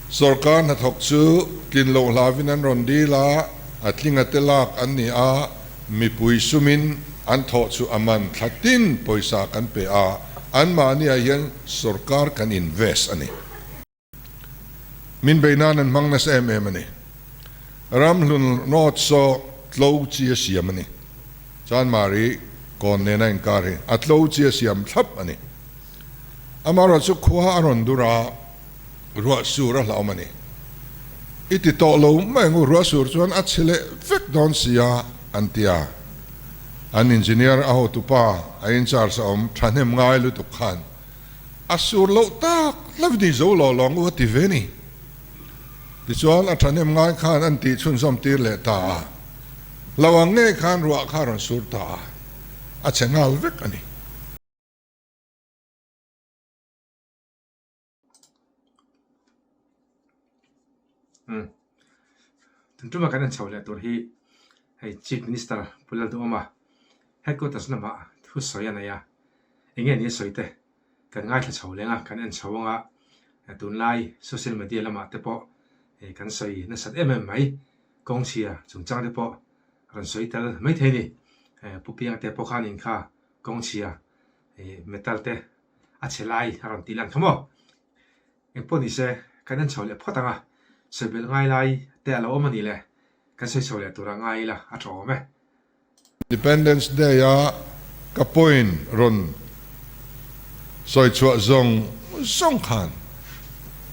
Sorkar hnathawk chu tlin loh hlauvin an rawn dil a, a tlinga te lak an ni a, mipui sumin an thawh chu a man thla tin pawisa kan pe a, anmahniah hian sorkar kan invest a ni. Min bei nan an hmang nasa em em a ni. Ramhlun Road saw tlo chi a siam a ni. Chanmari kawn nena inkar hi a tlo chi a siam thlap a ni. Amaherawhchu khua a rawn dur a, ruah sur a hlauhawm a ni. I ti tawh lo mai ang u, ruah sur chuan a chhe leh vek dawn si a, an ti a. An engineer a hotupa a in charge a awm thahnem ngai lutuk khan a sur loh tak hlauh ni zo lo lawng u a ti ve ni. Tichuan a thahnem ngai khan an tih chhunzawm tir leh ta a, lo ang ngei khan ruah kha a rawn sur ta a, a chhe nghal vek a ni. Tun tuma kan en chho leh tur hi hei Chief Minister Pu Lalduhawma headquarters lamah thu sawi a nei a, eng nge ni a sawi te kan ngaithla chho leng a, kan en chho anga tunlai social media lamah te pawh kan sawi nasat em em mai, kawngchhia chungchang te pawh rawn sawi tel maithei a ni. Pu Piangte pawh khanin kha kawngchhia metal te a chhe lai a rawn tih lan kha maw? Engpawh ni se, kan en chho leh phawt ang a, sawi belh ngai lai te a lo awm a nih le, kan sawi chho leh tura ngai ila a tha awm e. Independence Day a ka point rawn sawi chhuah zawng zawng khan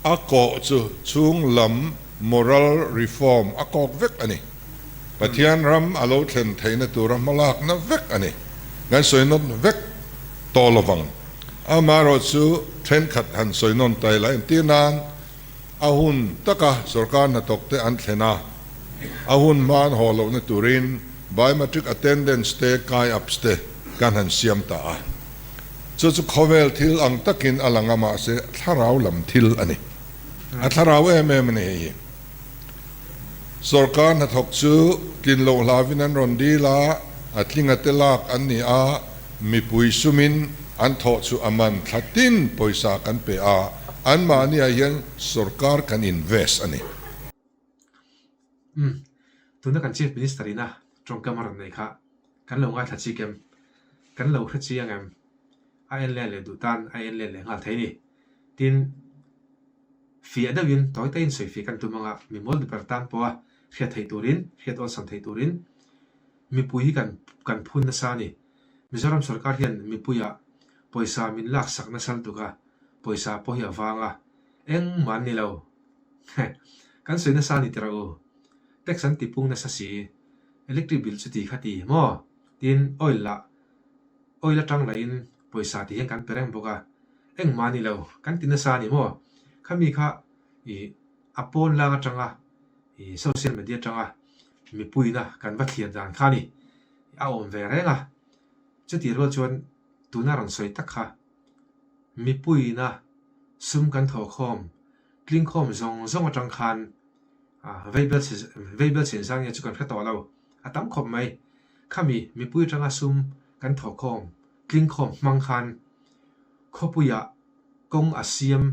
a kawh chu chhung lam moral reform a kawk vek a ni. Pathian ram a lo thlen theihna tura hmalakna vek a ni. Kan sawi nawn vek tawh lovang. Amaherawh chu thenkhat han sawi nawn ta ila entir nan a hun taka sorkar hnathawk te an thlen a, a hun hma an haw lohna turin biometric attendance te kai ups te kan han siam ta a. Chu chu khawvel thil ang takin a lang a mahse thlarau lam thil a ni. A thlarau em em a ni hei hi. Sorkar hnathawk chu tlin loh hlauvin an rawn dil a, a tlinga te lak an ni a, mipui sumin an thawh chu a man thla tin pawisa kan pe a, anmahniah hian sorkar kan invest a ni. Umm, tuna kan Chief Minister ina tawngkam a rawn nei kha kan lo ngaithla chik em? Kan lo hre chiang em? A en let leh duh tan a en let leh nghal thei ni. Tin. Fiah deuhin tawi takin sawifiah kan tum anga mi mawl ber tan pawha hriat theih turin, hriat awlsam theih turin mipui hi kan kan phun nasa a ni. Mizoram sorkar hian mipuiah pawisa min laksak nasa lutuk a, pawisa pawh hi a vang a, engmah an ni lo. Kan sawi nasa a ni tirh u. Tax an tipung nasa si, electric bill chuti kha ti maw? Tin, oil lah oil atang lahin pawisa ti hian kan pe reng bawk a, Engmah a ni lo, kan ti nasa a ni maw? Khami kha ih a pawn lang atanga ih social media atanga mipuina kan va thlir dan kha a ni. A awm ve reng a, chutih rual chuan tuna rawn sawi tak kha mipuina sum kan thawhkhawm, tlingkhawm zawng zawng atang khan ah veibel chhin zang nge chu kan hre tawh lo, a tam khawp mai. Khami mipui atanga sum kan thawhkhawm, tlingkhawm hmang khan Khawpuiah kawng a siam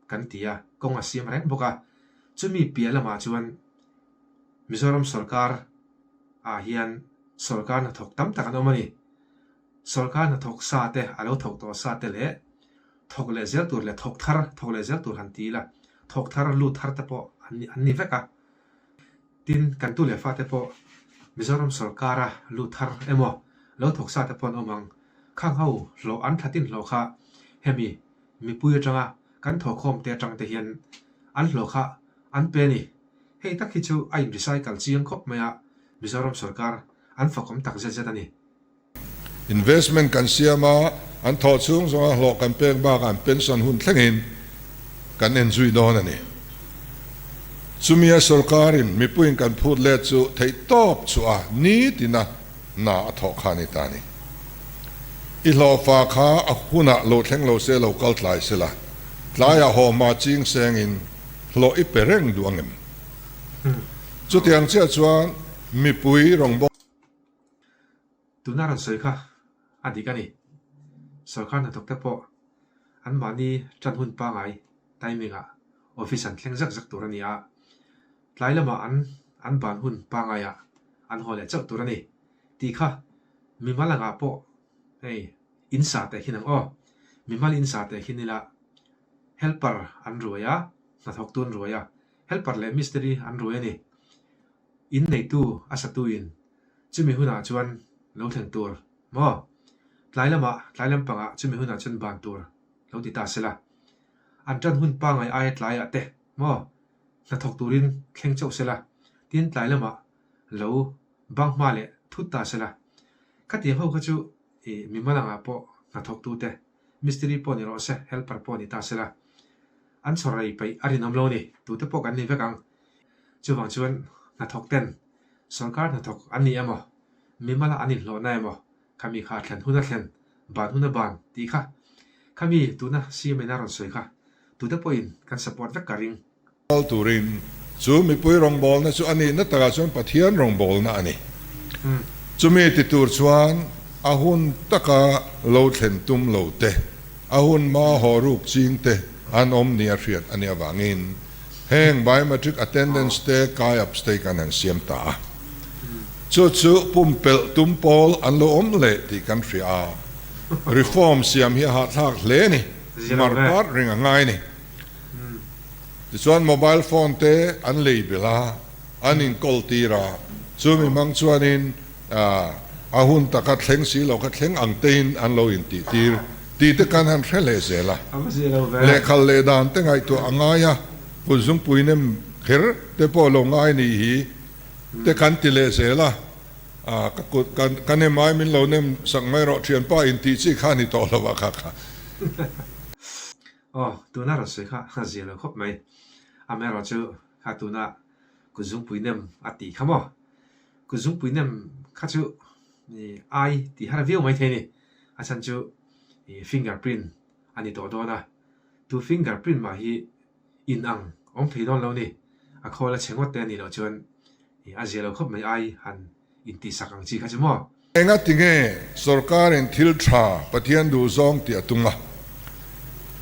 kan ti a, kawng a siam reng bawk a. Chumi piah lamah chuan Mizoram sorkar ah hian sorkar hnathawk tam tak an awm a ni. Sorkar hnathawk sa te, a lo thawk tawh sa te leh thawk leh zel tur leh thawk thar, thawk leh zel tur han ti ila, thawk thar, lut thar te pawh an ni vek a. Tin, kan tu leh fate pawh Mizoram sorkara lut thar emaw lo thawk sa te pawh an awm ang. Khang ho hlawh an thatin hlawh kha hemi mipui atanga kan thawhkhawm te atang te hian an hlawh kha an pe a ni. Hei tak hi chu a in recycle chiang khawp mai a, Mizoram sorkar an fakawm tak zet zet a ni. Investment kan siam a, an thawh chhung zawnga hlawh kan pek bakah an pension hun thlengin kan en zui dawn a ni. Chumia sorkarin mipuiin kan phut let chu theih tawp chu a nitina hna a thawh kha a ni ta a ni. I hlawhfa kha a hunah lo thleng lo se lo kal tlai sela, tlaiah haw hma ching sengin hlawh i pe reng duh angem? Chutiang chiah chuan mipui rawngbawk. Tuna rawn sawi kha a dik a ni. Sorkar hnathawk te pawh anmahni tan hun pangai timing ah. Office an thleng zak zak tur a ni a, tlai lamah an an ban hun pangaiah an haw leh chauh tur a ni tih kha mimal angah pawh hei in sa teh khin ang aw. Mimal in sa teh khin ila helper an ruai a, hnathawktu an ruai a, helper leh mistiri an ruai a ni. In neitu a satuin chumi hunah chuan lo thleng tur maw? Tlai lamah tlai lampangah chumi hunah chuan ban tur lo ti ta sela. An tan hun pangai aia tlaiah te maw hnathawk turin thleng chauh sela, tin tlai lamah lo bang hma leh thut ta sela. Khatiang ho kha chu ih mimal angah pawh hnathawktu te, mistiri pawh ni rawh se, helper pawh ni ta sela, an chhawr rei peih a rinawm lo a ni, tute pawh kan ni vek ang. Chuvang chuan hnathawk ten sawrkar hnathawk an ni emaw, mimala an inhlawhna emaw Khami kha a thlen hun a thlen, ban hun a ban tih kha. Khami tuna CM in a rawn sawi kha tute pawhin kan support vek ka ring. Kal turin chu mipui rawngbawlna chu a nihna takah chuan Pathian rawngbawlna a ni. Chumi ti tur chuan a hun taka lo thlen tum lo te, a hun hma haw ruk ching te an awm nia hriat a nih avangin Heng biometric attendance te kai up stay kan han siam ta a. Chu chu pumpelh tum pawl an lo awm leh tih kan hria a. Reform siam hi a hahthlak hle a ni. Mar part reng a ngai a ni. Tichuan mobile phone te an lei belh a, an inkawl tir a. Chumi hmang chuanin A hun taka thleng si lo kha thleng ang tein an lo intih tir tih te kan han hre leh zel a. Lehkhal leh dan te ngaihtuah a ngai a, kut zungpui nem kher te pawh lo ngai nih hi te kan ti leh zel a. Ka kut ka nem ai min lo nem sak mai rawh thianpa intih chi kha a ni tawh lo a kha kha. Aw, tuna rawn sawi kha a zia lo khawp mai. Amaherawhchu kha tuna kut zungpui nem a tih kha maw? Kut zungpui nem kha chu ai tih har viau mai thei a ni. A chhan chu finger print a ni tawh dawn a, tu finger print mah hi in ang awm thei dawn lo ni. A khawl a chhe ngawt te a nih loh chuan a zia lo khawp mai ai han intihsak ang chi kha chu maw? Engati nge sorkarin thil tha Pathian duhzawng tih a tum a?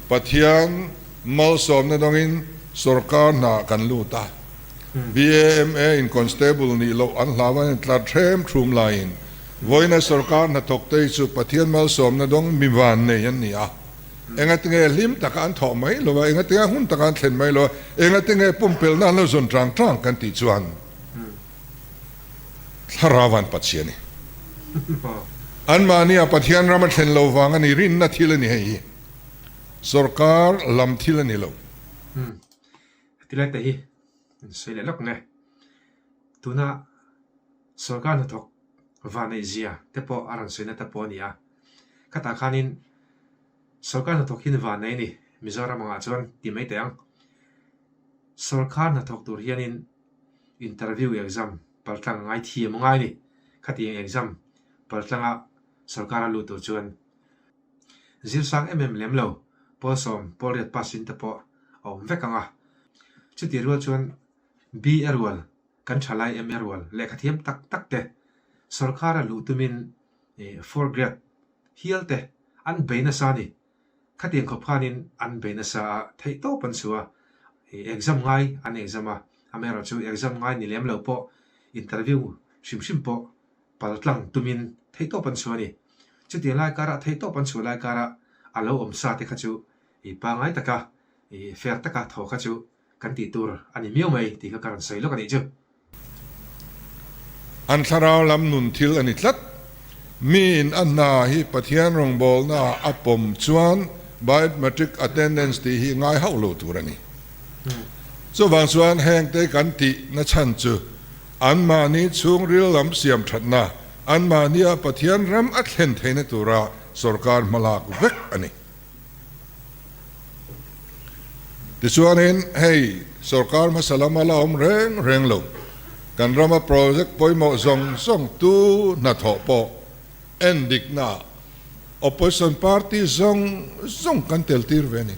Pathian malsawmna dawngin sorkar hna kan lut a. BAMA in constable nih loh an hlau an intlar thlem thlum laiin vawiina sorkar hnathawkte hi chu Pathian malsawmna dawng mi van nei an ni a. Engati nge hlim taka an thawh mai lo a, engati nge hun taka an thlen mai lo a, engati nge pumpelhna an lo zawn tang tang kan tih chuan, Thlarau an Pathian i. Anmahnia Pathian ram a thlen lo vang a ni, rinna thil a ni hei hi. Sorkar lam thil a ni lo. Umm, heti lai te hi in sawi leh lawk nge. Tuna sorkar hnathawk vaneih zia te pawh a rawn sawina te pawh a ni a. Khatah khanin sorkar hnathawk hi vanei a ni Mizoram angah chuan ti mai teh ang. Sorkar hnathawk tur hianin Interview exam paltlang a ngai thiam a ngai a ni. Khatiang exam paltlanga sorkar a lut tur chuan zirsang em em lem lo, Pawlsawm, Pawlriat pass in te pawh a awm vek ang a. Chutih rual chuan BA rual, kan thalai MA rual lehkha thiam tak tak te sorkar a luh tumin fourth grade hial te an bei nasa a ni. Khatiang khawp khanin an bei nasa a, theihtawp an chhuah a, exam ngai an exam a, amaherawhchu exam ngai ni lem lo pawh interview hrim hrim pawh pal tlang tumin theihtawp an chhuah a ni. Chutiang lai karah theihtawp an chhuah lai karah a lo awm sa te kha chu pangngai taka fair taka thaw kha chu kan tih tur a ni miau mai tih kha ka rawn sawi lawk a nih chu. An thlarau lam nun thil a ni tlat. Miin a hna hi Pathian rawngbawlnaah a pawm chuan biometric attendance tih hi ngai hauh lo tur a ni. Chuvang chuan hengte kan tih na chhan chu anmahni chhungril lam siam thatna, anmahnia Pathian ram a thlen theihna tura sorkar hmalak vek a ni. Tichuanin hei sorkar hmasa lama la awm reng reng lo, kan rama project pawimawh zawng zawng tu hnathawh pawh en diknaah opposition party zawng zawng kan tel tir ve a ni.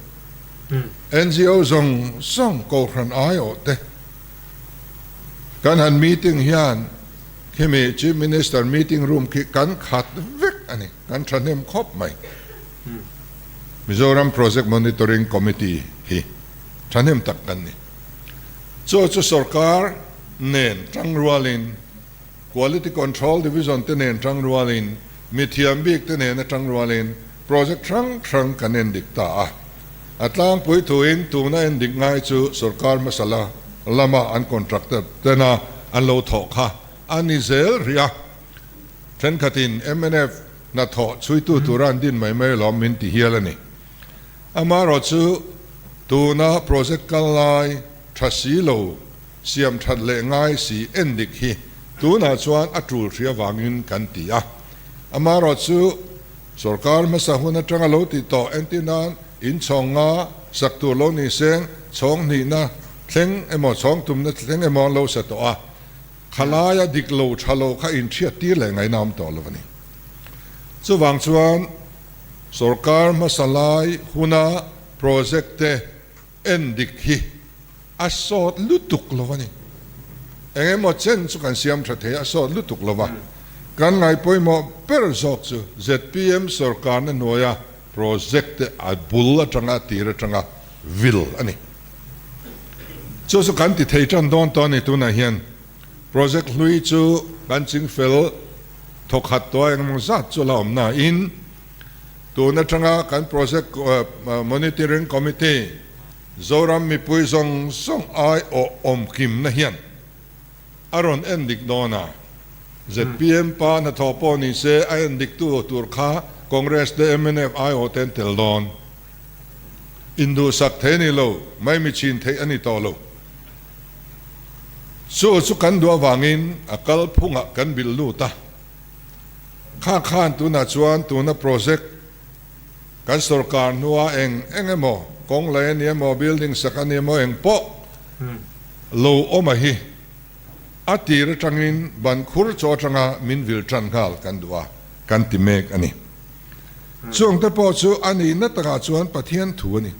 NGO zawng zawng kohhran aiawh te kan han meeting hian khimi Chief Minister meeting room khi kan khat vek a ni. Kan thahnem khawp mai. Mizoram Project Monitoring Committee hi. Thahnem tak kan ni. Chu chu sorkar nen tangrualin, Quality Control Division te nen tangrualin, mithiam bik te nena tangrualin project hrang hrang kan endik ta a. A tlangpui thuin tuna endik ngai chu sorkar hmasa la lama an contractor tena an lo thawh kha a ni zel rih a. Thenkhatin mnf hnathawh chhuitu tura an din mai mai alawm min ti hial a ni. Amaherawh chu tuna project kal lai tha si lo, siam that leh ngai si endik hi tunah chuan a tul hria vangin kan ti a. Amaherawh chu sorkar hmasa hun atanga lo ti tawh entir nan inchhawng nga sak tur lo ni seng chhawng hnihna thleng emaw chhawng tumna thleng emaw an lo sa tawh a, khalaia dik lo tha lo kha inhriat tir leh ngaihna awm tawh lo a ni. Chuvang chuan Sorkar hmasa lai huna project te en dik hi a sawt lutuk lo a ni. Eng emaw chen chu kan siam tha thei a, a sawt lutuk lo va. Kan ngaihpawimawh ber zawk chu zpm sorkarna hnuaia project te a bul atanga a tir atanga vil a ni. Chu chu kan ti thei tan dawn tawh a ni tunah hian. Project hlui chu kan chingfel thawkhat tawh a, engemaw zat chu la awm nain tun atanga kan Project Monitoring Committee Zoram mipui zawng zawng aiawh awmkimna hian a rawn en dik dawn a. Zpm pa hnathawh pawh ni se a en diktu tur kha Congress te mnf aiawh te an tel dawn. Induhsak thei a ni lo, maimi chin theih a ni tawh lo. Chu chu kan duh avangin a kalphungah kan bilh lut a. Kha khan tunah chuan tuna project kan sorkar hnua eng eng emaw, kawng lei a ni emaw, building sak a ni emaw eng pawh lo awm a hi a tir atangin ban khur chaw atanga min vil tan nghal kan duh a, kan ti mek a ni. Chungte pawh chu a nihna takah chuan Pathian thu a ni.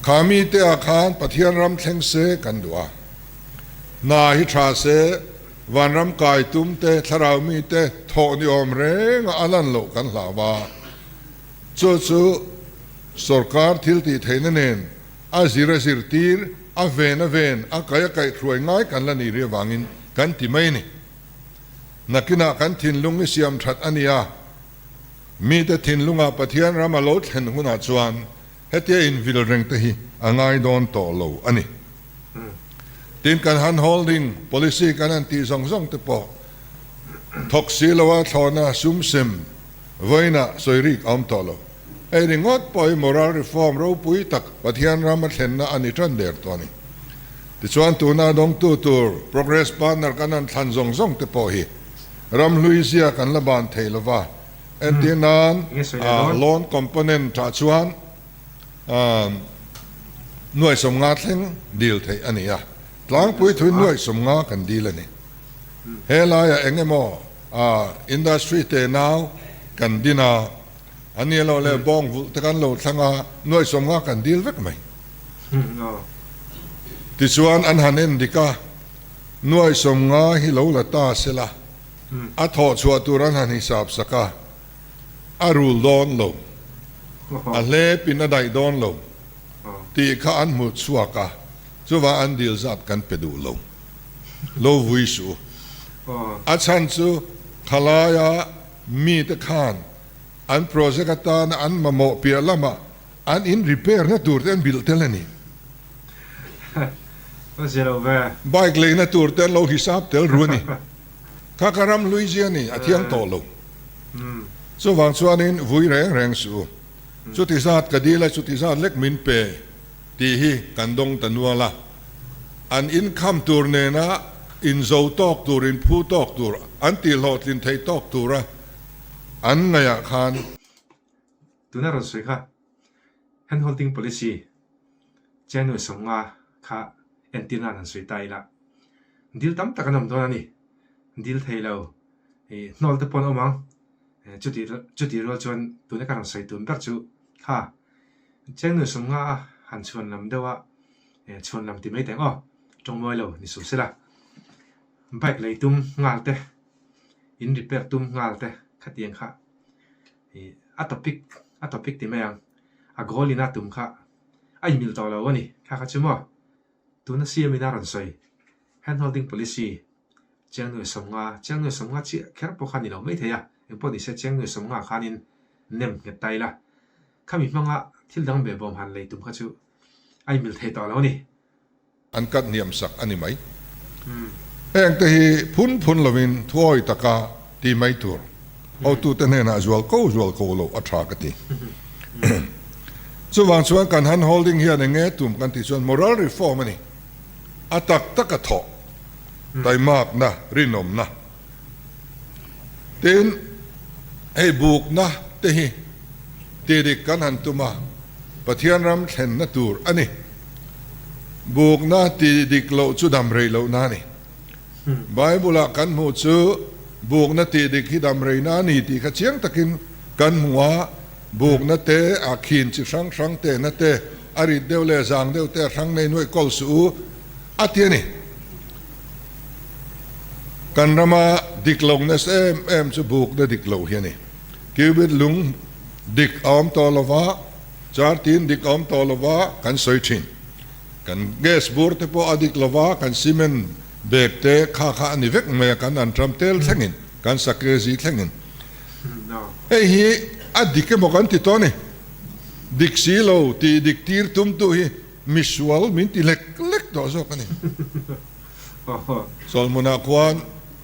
Kha mite ah khan Pathian ram thleng se kan duh a. Hna hi tha se, vanram kai tum te, thlarau mite thawh ni awm reng a a lan loh kan hlau a. Chu chu sorkar thil tih theihna nen a zir a zirtir, a ven a ven, a kaih a kaihhruai ngai kan la nih rih avangin kan ti mai a ni. Nakinah kan thinlung i siam that a nia. Mite thinlungah Pathian ram a lo thlen hunah chuan hetia invil reng te hi a ngai dawn tawh lo a ni. Tin, kan han holding policy kan han tih zawng zawng te pawh thawk si loa thlawhna sum sem vawiinah sawi rik a awm tawh lo. Hei ringawt pawh hi moral reform ropui tak Pathian ram a thlenna a ni tan der tawh a ni. Tichuan tuna dawngtu tur progress partner kan han thlan zawng zawng te pawh hi Ramhlui zia kan la ban thei lo va, entir nan loan component tah chuan nuai 50 thleng dil theih a ni a, tlangpui thui nuai 50 kan dil a ni. He laiah eng emaw industry te nau kan din a, a nia lo leh bawng vulh te kan lo thlang a, nuai 50 kan dil vek mai. Tichuan an han en dik a. Nuai 50 hi lo la ta se la, a thawh chhuah tur an han hisap sak a, a rul dawn lo, a hlep in a daih dawn lo tih kha an hmu chhuak a, chuvang an dil zat kan pe duh lo, lo vui suh u. A chhan chu khalaia mite khan an project atana an mamawh piah lamah An in repair na tur te an bilh tel a ni. Ka zia lo ve. Bike leina tur te an lo hisap tel ru a ni. Kha ka ram hlui zia ni, a thiang tawh lo. Chuvang chuanin vui reng reng suh u. Chuti zat ka dil a, chuti zat lek min pe tih hi kan dawng ta nual a. An income tur nena inzo tawk tur, inphu tawk tur, an tihhlawhtlin thei tawk tura an ngaihah khan, Tuna rawn sawi kha Hand holding policy January 50 kha entir nan han sawi ta ila. Dil tam tak an awm dawn a ni. Dil thei lo ih hnawl te pawh an awm ang. Chuti chuti rual chuan tuna ka rawn sawi tun ber chu kha January 50 a han chhuan lam deuh a chhuan lam ti mai teng aw tawngmawi lo ni suh sela. Bike lei tum nghal te in repair tum nghal te khatiang kha. Ih a topic a topic ti mai ang. A goal in a tum kha a inmil tawh lo a ni. Kha kha chu maw? Tuna CM in a rawn sawi. Hand holding policy Chiang nuai 50, chiang nuai 50 chiah kher pawh kha ni lo mai thei a, engpawh ni se chiang nuai 50 khanin nem nghet ta ila. Khami hmanga thil dang behbawm han lei tum kha chu a inmil thei tawh lo a ni. An kat hniam sak a ni mai. Heng te hi phun phun lovin thuawi taka ti mai tur hotute hnenah zual ko zual ko loh a tha ka ti. Chuvang chuan kan hand holding hian eng nge tum kan tih chuan moral reform a ni. A tak taka thawh, taimakna, rinawmna. Tin, hei bukna te hi tidik kan han tum a, Pathian ram thlenna tur a ni. Bukna ti dik loh chu dam rei lohna a ni. Bible-ah kan hmuh chu bukna ti dik hi dam reina a ni tih kha chiang takin kan hmu a, bukna te, a khin chi hrang hrang tehna te, a rit deuh leh zang deuh te a hrang nei nuaih kawl suh u a ti a ni. Kan rama dik lo nasa em em chu bukna dik loh hi a ni. Cubit lung dik a awm tawh lo va, Chartin dik a awm tawh lo va, kan sawi thin. Kan gas bur te pawh a dik lo va, kan cement bag te kha kha a ni vek mai a, kan antram tel thlengin, kan sakezi thlengin. Hei hi a dik emaw kan ti tawh a ni. Dik si lo tih dik tir tumtu hi misual min ti lek lek tawh zawk a ni. Sawlhmunah khuan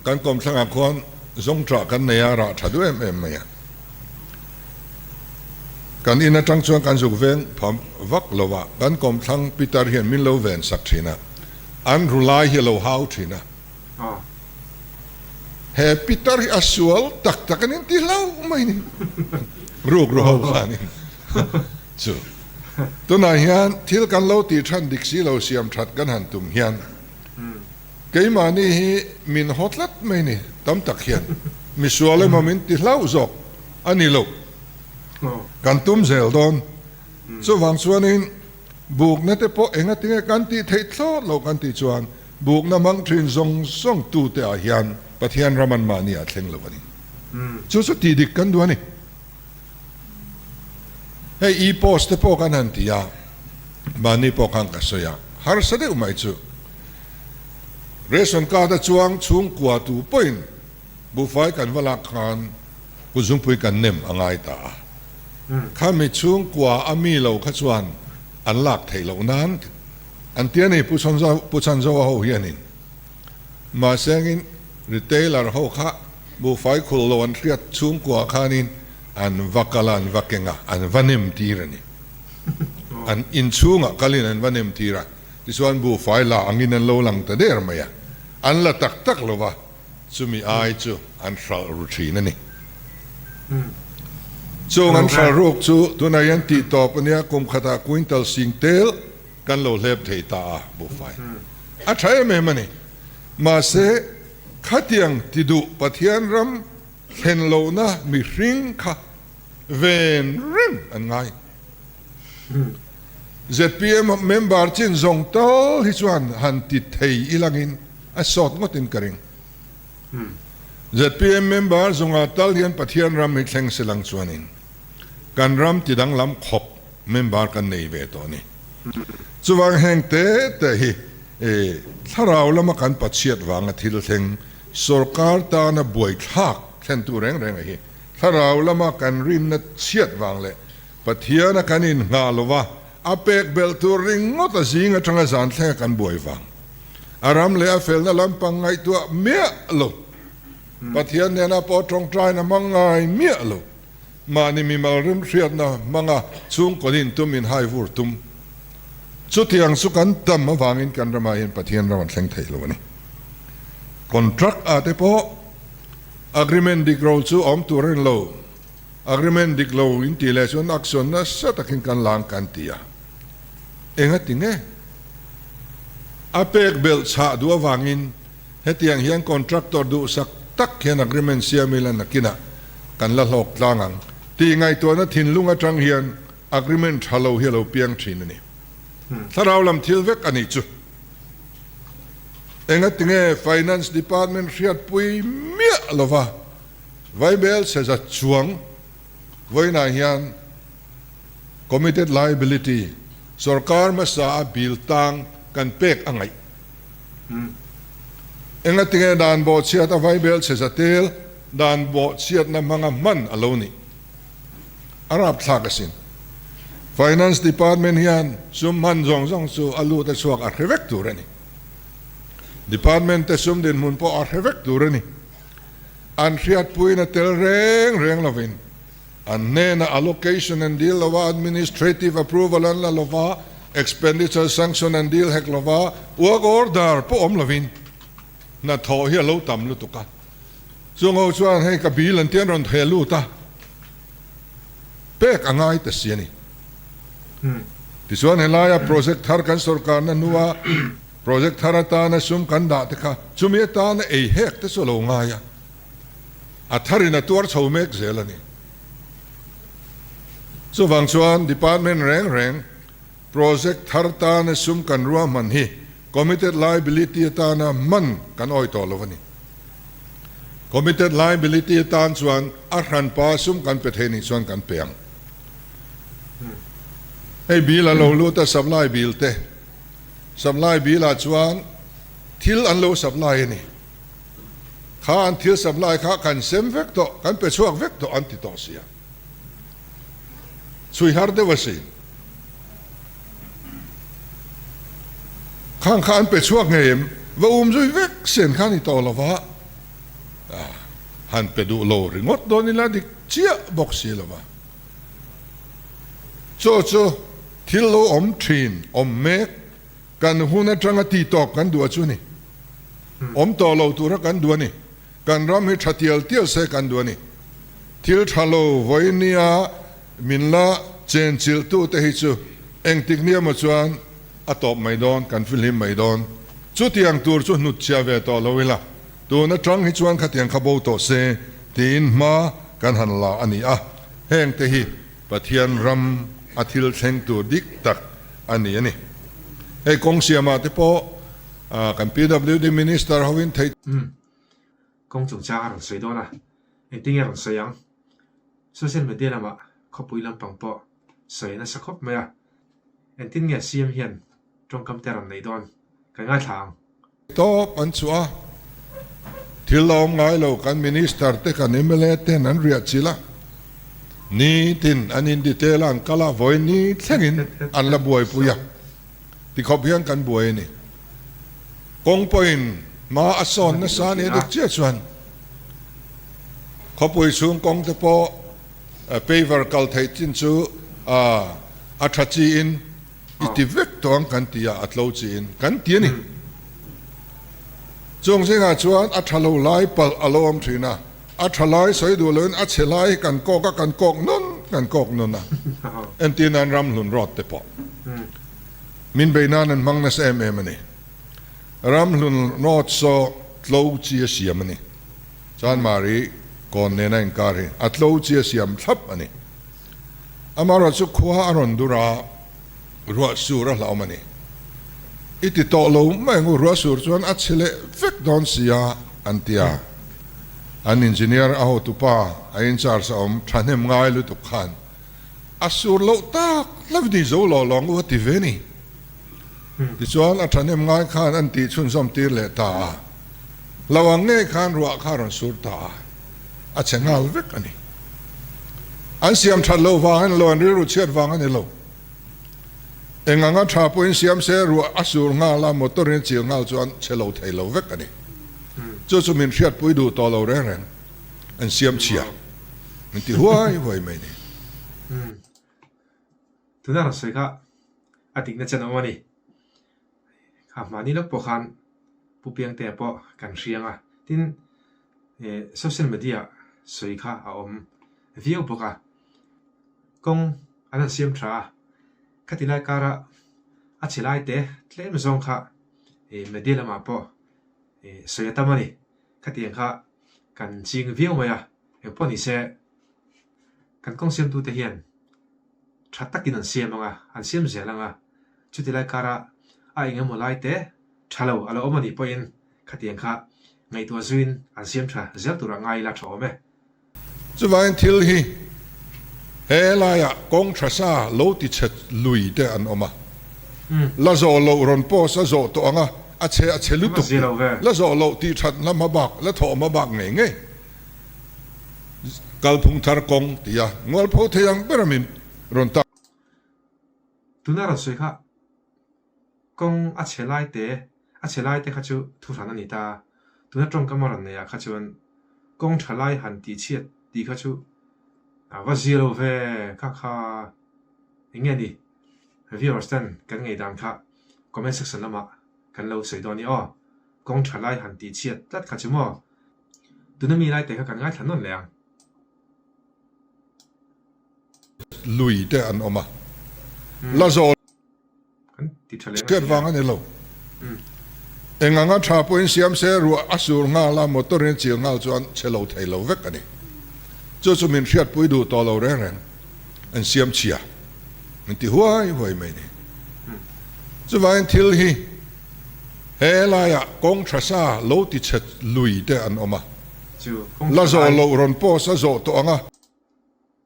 kan kawmthlangah khuan zawngṭah kan nei a, rah ṭha duh em em mai a. Kan in aṭang chuan kan zuk veng pham vak lo a, kan kawmthlang Peter hian min lo ven sak ṭhin a, an ru lai hi a lo hau ṭhin a. He Peter hi a sual tak tak a ni ti hlauh mai ni. Ruk ru ho khanin chu. Tunah hian thil kan lo tih ṭhan dik si lo siam ṭhat kan han tum hian keimahni hi min haw tlat mai ni tam tak hian misual emaw min ti hlauh zawk a ni lo. Kan tum zel dawn. Chuvang chuanin bukna te pawh engatinge kan tih theih thlawt loh kan tih chuan bukna hmang ṭhin zawng zawng tute ah hian Pathian ram anmahni ah thleng lo a ni. Chu chu tih dik kan duh a ni. Hei e-post te pawh kan han ti a, mahni pawh khan ka sawi a, harsa deuh mai chu. Ration card a chuang chhungkua tu pawhin buhfai kan va lak khan kutzungpui kan nem a ngai ta a. Khami chhungkua a mi lo kha chuan an lak theih loh nan an ti a ni Pu Chhanzoa ho hianin. Mahsengin retailer ho kha buhfai khulh lo an hriat chhungkua khanin an va kal a, an va keng a, an va nem tir a ni. An inchhungah kalin an va nem tir a, tichuan buhfai la angin an lo lang ta der mai a, an la tak tak lo va, chumi ai chu an hralh ru thin a ni. Chung an hralh ruk chu tunah hian tihtawp a nia, kum khatah quintal sing tel Kan lo hlep thei ta a, buhfai a tha em em a ni. Mahse, khatiang ti duh Pathian ram thlen lohna mihring kha ven reng an ngai. Zpm member chin zawng tal hi chuan han ti thei ilangin a sawt ngawtin ka ring. Zpm member zunga tal hian Pathian ram hi thleng se lang chuanin kan ram ti danglam khawp Member kan nei ve tawh a ni. Chuvang heng te te hi thlarau lama kan pachhiat vanga thil thleng sorkar tana buaithlak thlentu reng reng a hi. Thlarau lama kan rinna chhiat vang leh Pathiana kan inngah lova a pek belh tur ringawt a zing atanga zan thlenga kan buai vang. A ram leh a felna lampang ngaihtuah miah lo. Pathian nena pawh tawngtaina hmang ngai miah lo. Mahni mimal rimhriatna hmanga chhungkaw in tum in hai vur tum. Chutiang chu kan tam avangin kan ramah hian Pathian ram an thleng thei lo a ni. Contract ah te pawh agreement dik ro chu awm tur a ni lo. Agreement dik lo in tih leh chuan action nasa takin kan lang kan ti a. Enga ti nge? A pek belh chhah duh avangin Hetiang hian contractor duhsak tak hian agreement siam ila nakinah kan la hlawk tlang ang tih ngaihtuahna thinlung atang hian agreement tha lo hi a lo piang thin a ni. Thlarau lam thil vek a nih chu. Engatinge Finance Department hriatpui miah lova Vaibel chhe za chuang vawiinah hian. Committed liability, sorkar hmasa a bill tang kan pek a ngaih. Engatinge dan bawhchhiat a vaibel chhe zatel dan bawhchhiatna hmanga hman a lo nih? A rapthlak asin. Finance Department hian sum hman zawng zawng chu a lut a chhuak a hre vek tur a ni. Department te sum dinhmun pawh a hre vek tur a ni. An hriatpuiin a tel reng reng lovin an hnenah allocation an dil lo a, administrative approval an la lo va, expenditure sanction an dil hek lo va, work order pawh awm lovin hnathawh hi a lo tam lutuk a. Chung ho chuan hei ka bill an tian rawn theh lut a, pek a ngai ta si a ni. Tichuan helaia project thar kan sorkarna hnua project thar atana sum kan dah te kha chumi atana ei hek te chu a lo ngai a, a tharin a tuar chho mek zel a ni. Chuvang chuan department reng reng project thar tana sum kan ruahman hi Committed liability atana hman kan awih tawh lo a ni. Committed liability atan chuan a hranpa sum kan pe thei nih chuan kan pe ang. Hei bill a lo lut a supply bill te. Supply bill ah chuan thil an lo supply a ni. Kha an thil supply kha kan sem vek tawh, kan pe chhuak vek tawh an ti tawh sia. Chhui har deuh a si. Khang kha an pe chhuak ngei em? Va um zui vek sen kha a ni tawh lo va, han pe duh lo ringawt dawn ila dik chiah bawk si lo va. Chaw chu thil lo awm thin, awm mek, kan hun atanga ti tawp kan duh a chu ni. Awm tawh lo tura kan duh a ni. Kan ram hi tha tial tial se kan duh a ni. Thil tha lo vawi nia min la chen chilh tu te hi chu engtik nia maw chuan a tawp mai dawn, kan fihlim mai dawn. Chutiang tur chu hnut chhia ve tawh lo ila, tun atang hi chuan khatiang kha bo tawh se tiin hma kan han la a ni a. Heng te hi Pathian ram a thil thleng tur dik tak a ni a ni. Hei kawng siamah te pawh kan PWD Minister hovin theih. Umm. Kawng chungchang a rawn sawi dawn a, engtin nge a rawn sawi ang? Social media lamah khawpui lampang pawh sawi nasa khawp mai a, engtin nge CM hian tawngkam te a rawn neih dawn? Kan ngaithla ang. Tawp an chhuah a, thil a awm ngai lo, kan Minister te kan mla ten an riah chilh a, nitin an in detail a an kal a, vawi ni thlengin an la buaipui a. Ti khawp hian kan buai a ni. Kawng pawhin hma a sawn nasa a ni a dik chiah chuan khawpui chhung kawng te pawh paver kal theih chin chu a tha chiin i ti vek tawh ang kan ti a, a tlo chiin kan ti a ni. Chung zingah chuan a tha lo lai palh a lo awm thin a. A tha lai sawi duh loin a chhe lai hi kan kawk a, kan kawk nawn kan kawk nawn a. Entir nan Ramhlun Road te pawh min bei nan an hmang nasa em em a ni. Ramhlun Road saw tlo chi a siam a ni. Chanmari kawn nena inkar hi a tlo chi a siam thlap a ni. Amaherawhchu khua a rawn dur a. Ruah sur a hlauhawm a ni. I ti tawh lo mai ang u, ruah sur chuan a chhe leh vek dawn si a, an ti a. An engineer a hotupa a in charge a awm thahnem ngai lutuk khan a sur loh tak hlauh ni zo lo lo ang u a ti ve ni. Tichuan a thahnem ngai khan an tih chhunzawm tir leh ta a. Hlauh ang ngei khan ruah kha a rawn sur ta a, a chhe nghal vek a ni. An siam that loh vang a ni lo, an rilru chhiat vang a ni lo. Eng anga tha pawhin siam se ruah a sur nghal a, motor in a chil nghal chuan chhe lo thei lo vek a ni. Chu chu min hriatpui duh tawh lo reng reng, an siam chhia min ti huai huai mai ni. Tuna rawn sawi kha a dikna chen awm a ni. Kha hmahni lawk pawh khan Pu Piangtea pawh kan hriang a, tin social media sawi kha a awm viau bawk a. Kawng an han siam tha a, khati lai kara a chhe lai te tlem zawng kha media lamah pawh sawi a tam a ni. Khatiang kha kan ching viau mai a, engpawh ni se kan kawng siamtute hian tha takin an siam ang a, an siam zel ang a, chuti lai kara a eng emaw lai te tha lo a lo awm a nih pawhin khatiang kha ngaihtuah zuiin an siam tha zel tur a ngai ila tha awm e. Chuvangin thil hi. He laiah kawng tha sa lo ti chhe lui te an awm a, la zawh loh rawn post a zawh tawh ang a, a chhe a chhe lutuk tih, la zawh loh tih that hla hma bak, la thawh hma bak ngei ngei kalphung thar kawng ti a mualpho thei ang ber a min rawn tar. Tuna rawn sawi kha kawng a chhe lai te, a chhe lai te kha chu thuhran a ni ta. Tuna tawngkam a rawn nei ah kha chuan kawng tha lai han tih chhiat tih kha chu a va zia lo ve kha kha eng nge ni? Viewers ten kan ngei dan kha comment section lamah kan lo sawi dawn i aw. Kawng tha lai han tih chhiat tlat kha chu maw? Tuna mi lai te kha kan ngaithla nawn leh ang. Lui te an awm a, la zawh Skirt vang a ni lo. Eng anga tha pawhin siam se ruah a sur nghal a, motor in a chil nghal chuan chhe lo thei lo vek a ni. Chu chu min hriatpui duh tawh lo reng reng, an siam chhia min ti huai huai mai ni. Chuvangin thil hi he laiah kawng tha sa lo ti chhe lui te an awm a, la zawh loh rawn post a zawh tawh ang a.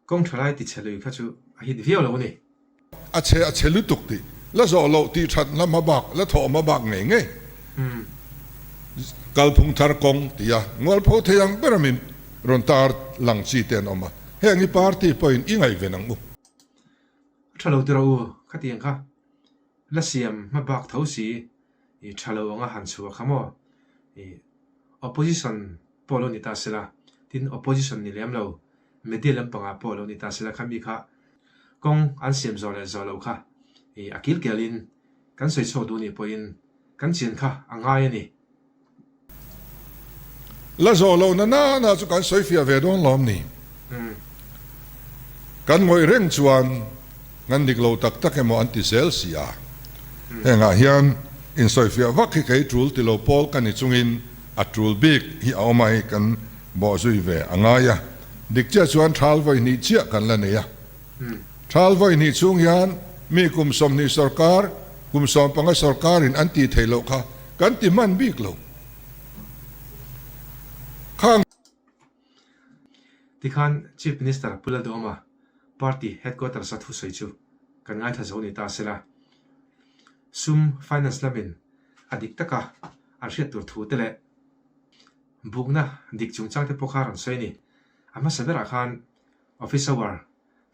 Kawng tha lai ti chhe lui kha chu a hit viau lo a ni. A chhe a chhe lutuk tih la zawh loh tih that hla hma bak la thawh hma bak ngei ngei kalphung thar kawng ti a mualpho thei ang ber a min rawn tar lang chi te an awm a, heng hi party pawhin i ngaihven ang u. A tha lo tiraw u khatiang kha la siam hma bak tho si i tha lo anga han chhuah kha maw i opposition pawh lo ni ta sela tin opposition ni lem lo media lampangah pawh lo ni ta sela khami kha kawng an siam zawh leh zawh loh kha i a kil kelin kan sawi chhuak duh nih pawhin kan chian kha a ngai a ni. La zawh loh na nana chu kan sawi fiah ve dawn lawm ni? Kan ngawih reng chuan kan dik lo tak tak emaw an ti zel si a. Hengah hian insawifiah vak hi kei tul ti lo pawl ka ni chungin a tul bik hi a awm a hei kan bawhzui ve a ngai a. Dik chiah chuan thal vawi hnih chiah kan la nei a. Thal vawi hnih chhung hian mi kum 20 sorkar, kum 15 sorkarin an tih theih loh kha kan ti hman bik lo. Khang. Tikhan Chief Minister Pu Lalduhoma party headquarters a thusawi chu kan ngaithla zo ni ta sela. Sum finance lamin a dik taka an hriat tur thu te leh bukna dik chungchang te pawh kha rawn sawi a ni. A hmasa berah khan office hour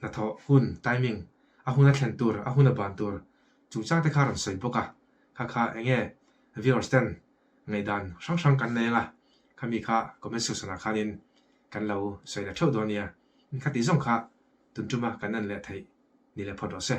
hnathawh hun timing a hun a thlen tur a hun a ban tur chungchang te kha rawn sawi bawk a. Kha kha eng nge viewers ten ngaihdan hrang hrang kan nei anga khami kha comment section ah khanin kan lo sawi la theuh dawn nia. Khati zawng kha tun tuma kan en leh theih ni leh phawt rawh se.